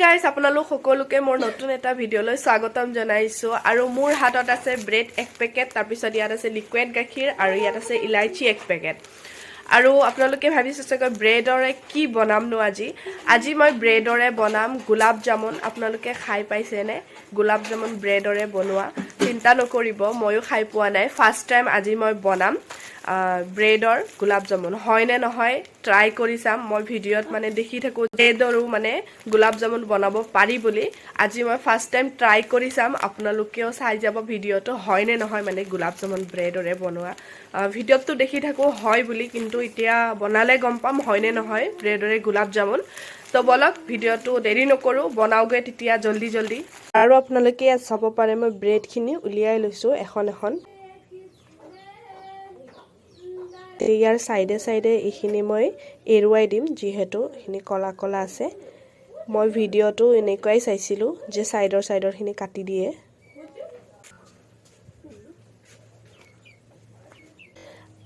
Guys, আপোনালোক সকলোকে মোৰ নতুন এটা ভিডিঅ'লৈ স্বাগতম জনাইছোঁ। আৰু মোৰ হাতত আছে ব্ৰেড এক পেকেট, তাৰপিছত ইয়াত আছে লিকুইড গাখীৰ আৰু ইয়াত আছে ইলাইচি এক পেকেট। আৰু আপোনালোকে ভাবিছে চাগৈ, ব্ৰেডৰে কি বনামনো আজি? আজি মই ব্ৰেডৰে বনাম গোলাপ জামুন। আপোনালোকে খাই পাইছেনে গোলাপ জামুন ব্ৰেডৰে বনোৱা? চিন্তা নকৰিব, ময়ো খাই পোৱা নাই। ফাৰ্ষ্ট টাইম আজি মই বনাম ব্ৰেডৰ গোলাপ জামুন। হয় নে নহয় ট্ৰাই কৰি চাম। মই ভিডিঅ'ত মানে দেখি থাকোঁ ব্ৰেডৰো মানে গোলাপ জামুন বনাব পাৰি বুলি। আজি মই ফাৰ্ষ্ট টাইম ট্ৰাই কৰি চাম। আপোনালোকেও চাই যাব ভিডিঅ'টো, হয় নে নহয় মানে গোলাপ জামুন ব্ৰেডৰে বনোৱা। ভিডিঅ'ততো দেখি থাকোঁ হয় বুলি, কিন্তু এতিয়া বনালে গম পাম হয় নে নহয় ব্ৰেডৰে গোলাপ জামুন। তো বলক, ভিডিঅ'টো দেৰি নকৰোঁ, বনাওগৈ তেতিয়া জল্দি জল্দি। আৰু আপোনালোকে ইয়াত চাব পাৰে, মই ব্ৰেডখিনি উলিয়াই লৈছোঁ এখন এখন। ইয়াৰ চাইডে চাইডে এইখিনি মই এৰুৱাই দিম, যিহেতু এইখিনি কলা কলা আছে। মই ভিডিঅ'টো এনেকুৱাই চাইছিলোঁ যে চাইডৰ চাইডৰখিনি কাটি দিয়ে।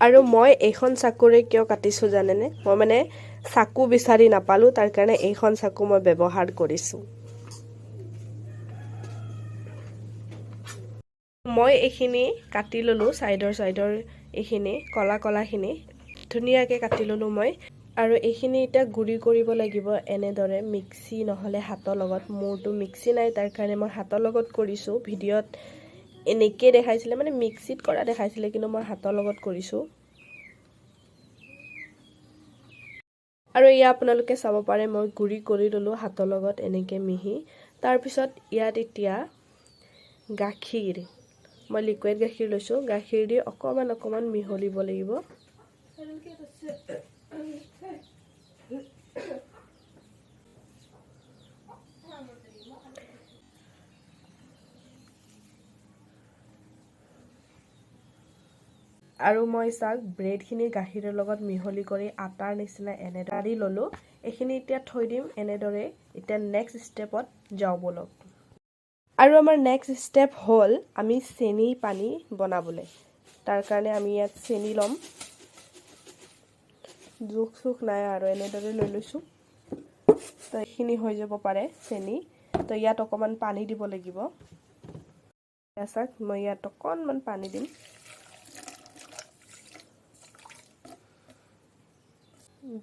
আৰু মই এইখন চাকুৰে কিয় কাটিছোঁ জানেনে? মই মানে চাকু বিচাৰি নাপালোঁ, তাৰ কাৰণে এইখন চাকু মই ব্যৱহাৰ কৰিছোঁ। মই এইখিনি কাটি ল'লোঁ, চাইডৰ চাইডৰ এইখিনি কলা কলাখিনি ধুনীয়াকৈ কাটি ল'লোঁ মই। আৰু এইখিনি এতিয়া গুড়ি কৰিব লাগিব এনেদৰে, মিক্সি নহ'লে হাতৰ লগত। মোৰতো মিক্সি নাই, তাৰ কাৰণে মই হাতৰ লগত কৰিছোঁ। ভিডিঅ'ত এনেকৈ দেখাইছিলে, মানে মিক্সিত কৰা দেখাইছিলে, কিন্তু মই হাতৰ লগত কৰিছোঁ। আৰু এয়া আপোনালোকে চাব পাৰে, মই গুড়ি কৰি ল'লোঁ হাতৰ লগত এনেকৈ মিহি। তাৰপিছত ইয়াত এতিয়া গাখীৰ, মই লিকুইড গাখীৰ লৈছোঁ। গাখীৰ দি অকণমান অকণমান মিহলিব লাগিব। আৰু মই চাওক, ব্ৰেডখিনি গাখীৰৰ লগত মিহলি কৰি আটাৰ নিচিনা এনেদৰে ল'লোঁ। এইখিনি এতিয়া থৈ দিম এনেদৰে। এতিয়া নেক্সট ষ্টেপত যাওঁ ব'লক। আৰু আমাৰ নেক্সট ষ্টেপ হ'ল আমি চেনি পানী বনাবলৈ। তাৰ কাৰণে আমি ইয়াত চেনি ল'ম। জোখ চোখ নাই আৰু, এনেদৰে লৈ লৈছোঁ। তো এইখিনি হৈ যাব পাৰে চেনি। তো ইয়াত অকণমান পানী দিব লাগিব। চাওক, মই ইয়াত অকণমান পানী দিম।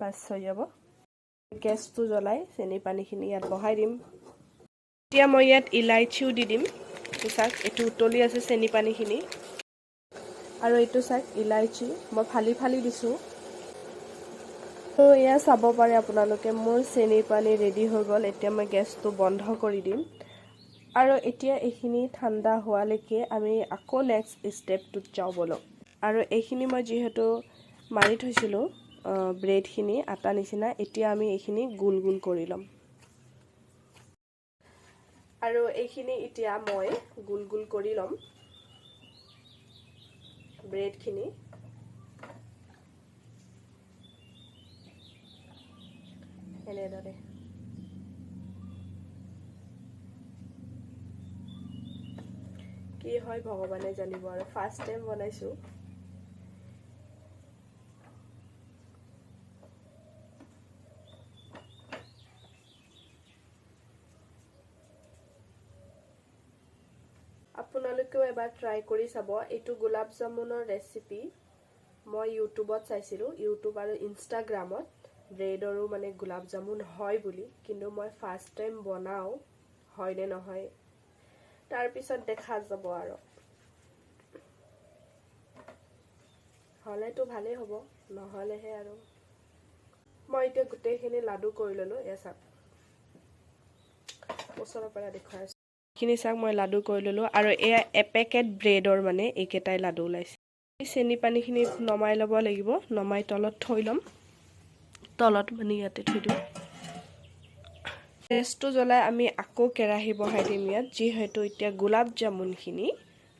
বাছ, হৈ যাব। গেছটো জ্বলাই চেনি পানীখিনি ইয়াত বহাই দিম। এতিয়া মই ইয়াত ইলাইচিও দি দিম। চাওক, এইটো উতলি আছে চেনি পানীখিনি। আৰু এইটো চাওক, ইলাইচি মই ফালি ফালি দিছোঁ। তো এয়া চাব পাৰে আপোনালোকে, মোৰ চেনি পানী ৰেডি হৈ গ'ল। এতিয়া মই গেছটো বন্ধ কৰি দিম। আৰু এতিয়া এইখিনি ঠাণ্ডা হোৱালৈকে আমি আকৌ নেক্সট ষ্টেপটোত যাওঁ ব'লক। আৰু এইখিনি মই যিহেতু মাৰি থৈছিলোঁ ব্ৰেডখিনি আটা নিচিনা, এতিয়া আমি এইখিনি গোল গোল কৰি ল'ম। আৰু এইখিনি এতিয়া মই গোল গোল কৰি ল'ম ব্ৰেডখিনি এনেদৰে। কি হয় ভগৱানে জানিব আৰু, ফাৰ্ষ্ট টাইম বনাইছোঁ। আপোনালোকেও এবাৰ ট্ৰাই কৰি চাব। এইটো গোলাপ জামুনৰ ৰেচিপি মই ইউটিউবত চাইছিলোঁ, ইউটিউব আৰু ইনষ্টাগ্ৰামত, ব্ৰেডৰো মানে গোলাপ জামুন হয় বুলি। কিন্তু মই ফাৰ্ষ্ট টাইম বনাওঁ, হয়নে নহয় তাৰপিছত দেখা যাব। আৰু হ'লেতো ভালেই হ'ব, নহ'লেহে আৰু। মই এতিয়া গোটেইখিনি লাডু কৰি ল'লোঁ। এয়া চাওক, ওচৰৰ পৰা দেখুৱাই আছোঁ। এইখিনি চাওক, মই লাডু কৰি ল'লোঁ। আৰু এয়া এপেকেট ব্ৰেডৰ মানে এইকেইটাই লাডু ওলাইছে। চেনি পানীখিনি নমাই ল'ব লাগিব। নমাই তলত থৈ ল'ম, তলত মানে ইয়াতে থৈ দিওঁ। গেছটো জ্বলাই আমি আকৌ কেৰাহী বহাই দিম ইয়াত, যিহেতু এতিয়া গোলাপ জামুনখিনি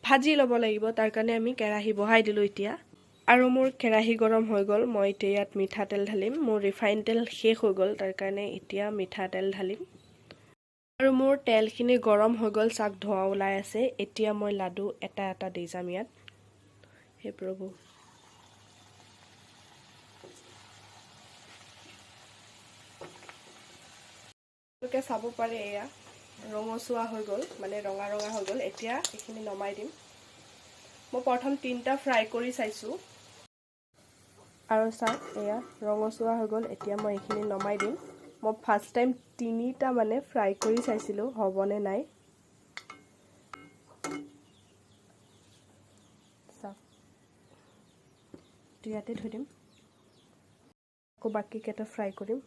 ভাজি ল'ব লাগিব, তাৰ কাৰণে আমি কেৰাহী বহাই দিলোঁ এতিয়া। আৰু মোৰ কেৰাহী গৰম হৈ গ'ল। মই এতিয়া ইয়াত মিঠাতেল ঢালিম। মোৰ ৰিফাইন তেল শেষ হৈ গ'ল, তাৰ কাৰণে এতিয়া মিঠাতেল ঢালিম। আৰু মোৰ তেলখিনি গৰম হৈ গ'ল। চাওক, ধোঁৱা ওলাই আছে। এতিয়া মই লাডু এটা এটা দি যাম ইয়াত। হে প্ৰভু! আপোনালোকে চাব পাৰে, এয়া ৰঙচুৱা হৈ গ'ল, মানে ৰঙা ৰঙা হৈ গ'ল। এতিয়া এইখিনি নমাই দিম। মই প্ৰথম 3টা ফ্ৰাই কৰি চাইছোঁ। আৰু চাওক, এয়া ৰঙচুৱা হৈ গ'ল। এতিয়া মই এইখিনি নমাই দিম। মই ফাৰ্ষ্ট টাইম 3টা মানে ফ্ৰাই কৰি চাইছিলোঁ হ'বনে নাই। চাওক, ইয়াতে থৈ দিম, আকৌ বাকীকেইটা ফ্ৰাই কৰিম।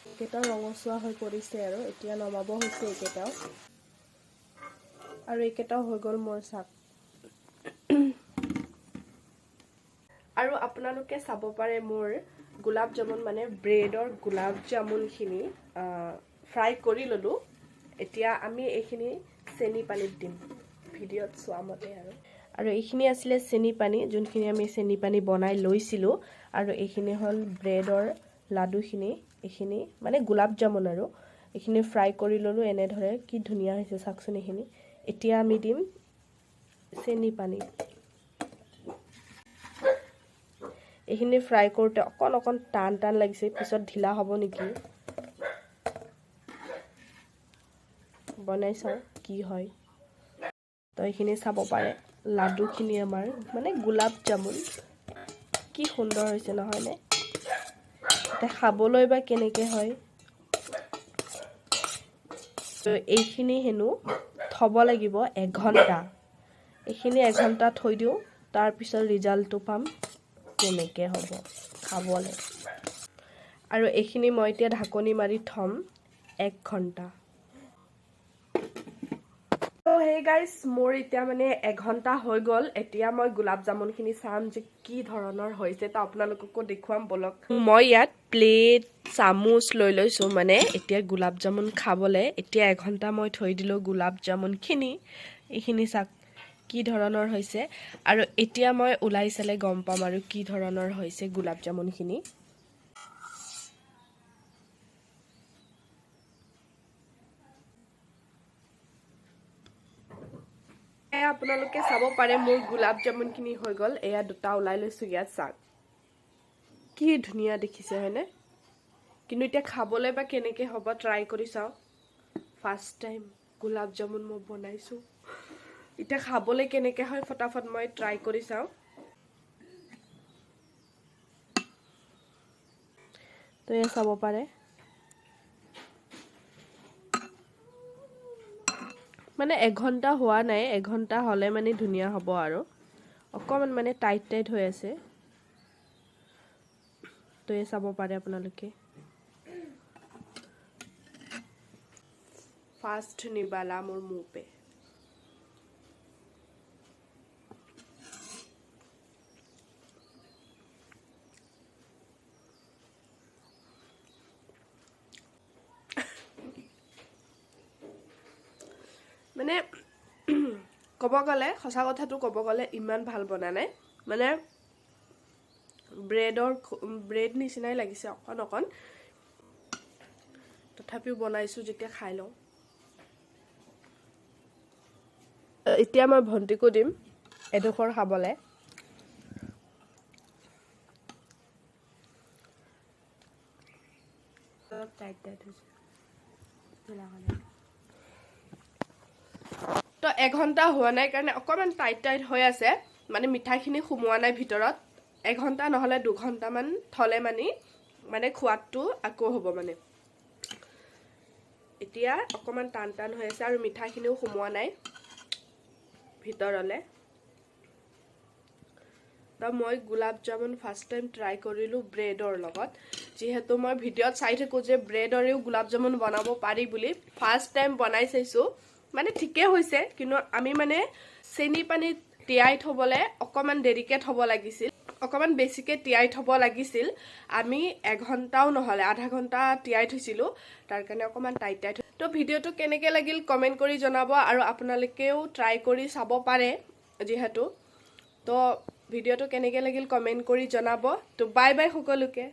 এইকেইটাও ৰঙচুৱা হৈ পৰিছে আৰু এতিয়া নমাব হৈছে এইকেইটাও। আৰু এইকেইটাও হৈ গ'ল মোৰ চাক। আৰু আপোনালোকে চাব পাৰে মোৰ গোলাপ জামুন মানে ব্ৰেডৰ গোলাপ জামুনখিনি ফ্ৰাই কৰি ল'লোঁ। এতিয়া আমি এইখিনি চেনি পানীত দিম, ভিডিঅ'ত চোৱা মতে। আৰু এইখিনি আছিলে চেনি পানী, যোনখিনি আমি চেনি পানী বনাই লৈছিলোঁ। আৰু এইখিনি হ'ল ব্ৰেডৰ লাডুখিনি, এইখিনি মানে গোলাপ জামুন আৰু এইখিনি ফ্ৰাই কৰি ল'লোঁ এনেদৰে। কি ধুনীয়া হৈছে চাওকচোন এইখিনি। এতিয়া আমি দিম চেনি পানী। এইখিনি ফ্ৰাই কৰোঁতে অকণ অকণ টান টান লাগিছে, পিছত ঢিলা হ'ব নেকি, বনাই চাওঁ কি হয়। তো এইখিনি চাব পাৰে লাডুখিনি আমাৰ মানে গোলাপ জামুন কি সুন্দৰ হৈছে নহয়নে? এতিয়া খাবলৈ বা কেনেকৈ হয়। তো এইখিনি হেনো থ'ব লাগিব এঘণ্টা। এইখিনি এঘণ্টা থৈ দিওঁ, তাৰপিছত ৰিজাল্টটো পাম কেনেকৈ হ'ব খাবলৈ। আৰু এইখিনি মই এতিয়া ঢাকনি মাৰি থ'ম 1 ঘণ্টা। তো হে গাইজ, মোৰ এতিয়া মানে এঘণ্টা হৈ গ'ল। এতিয়া মই গোলাপ জামুনখিনি চাম যে কি ধৰণৰ হৈছে, তো আপোনালোককো দেখুৱাম ব'লক। মই ইয়াত প্লেট চামুচ লৈ লৈছোঁ, মানে এতিয়া গোলাপ জামুন খাবলৈ। এতিয়া এঘণ্টা মই থৈ দিলোঁ গোলাপ জামুনখিনি। এইখিনি চাওক কি ধৰণৰ হৈছে। আৰু এতিয়া মই ওলাই চালে গম পাম আৰু কি ধৰণৰ হৈছে গোলাপ জামুনখিনি। এয়া আপোনালোকে চাব পাৰে মোৰ গোলাপ জামুনখিনি হৈ গ'ল। এয়া দুটা ওলাই লৈছোঁ ইয়াত, চাওক কি ধুনীয়া দেখিছে হয়নে? কিন্তু এতিয়া খাবলৈ বা কেনেকৈ হ'ব ট্ৰাই কৰি চাওঁ। ফাৰ্ষ্ট টাইম গোলাপ জামুন মই বনাইছোঁ, এতিয়া খাবলৈ কেনেকৈ হয় ফটাফট মই ট্ৰাই কৰি চাওঁ। তো এয়া চাব পাৰে, মানে এঘণ্টা হোৱা নাই, এঘণ্টা হ'লে মানে ধুনীয়া হ'ব আৰু। অকণমান মানে টাইট টাইট হৈ আছে। তো এই চাব পাৰে আপোনালোকে। ফাৰ্ষ্ট নিবালা মোৰ মুপে। মানে ক'ব গ'লে সঁচা কথাটো ক'ব গ'লে ইমান ভাল বনা নাই, মানে ব্ৰেড নিচিনাই লাগিছে অকণ অকণ। তথাপিও বনাইছোঁ যেতিয়া খাই লওঁ। এতিয়া মই ভণ্টিকো দিম এডোখৰ খাবলৈ। অলপ টাইট টাইট হৈছে। তো এঘণ্টা হোৱা নাই কাৰণে অকণমান টাইট টাইট হৈ আছে, মানে মিঠাইখিনি সোমোৱা নাই ভিতৰত। এঘণ্টা নহ'লে দুঘণ্টামান থ'লে মানে খোৱাদটো আকৌ হ'ব। মানে এতিয়া অকণমান টান টান হৈ আছে আৰু মিঠাইখিনিও সোমোৱা নাই ভিতৰলৈ। তো মই গোলাপ জামুন ফাৰ্ষ্ট টাইম ট্ৰাই কৰিলোঁ ব্ৰেডৰ লগত। যিহেতু মই ভিডিঅ'ত চাই থাকোঁ যে ব্ৰেডৰেও গোলাপ জামুন বনাব পাৰি বুলি, ফাৰ্ষ্ট টাইম বনাই চাইছোঁ। মানে ঠিকেই হৈছে, কিন্তু আমি মানে চেনি পানীত তিয়াই থ'বলৈ অকণমান দেৰিকৈ থ'ব লাগিছিল, অকণমান বেছিকৈ তিয়াই থ'ব লাগিছিল। আমি এঘণ্টাও নহ'লে আধা ঘণ্টা তিয়াই থৈছিলোঁ, তাৰ কাৰণে অকণমান টাইট টাইট। তো ভিডিঅ'টো কেনেকৈ লাগিল কমেণ্ট কৰি জনাব আৰু আপোনালোকেও ট্ৰাই কৰি চাব পাৰে যিহেতু। তো ভিডিঅ'টো কেনেকৈ লাগিল কমেণ্ট কৰি জনাব। তো বাই বাই সকলোকে।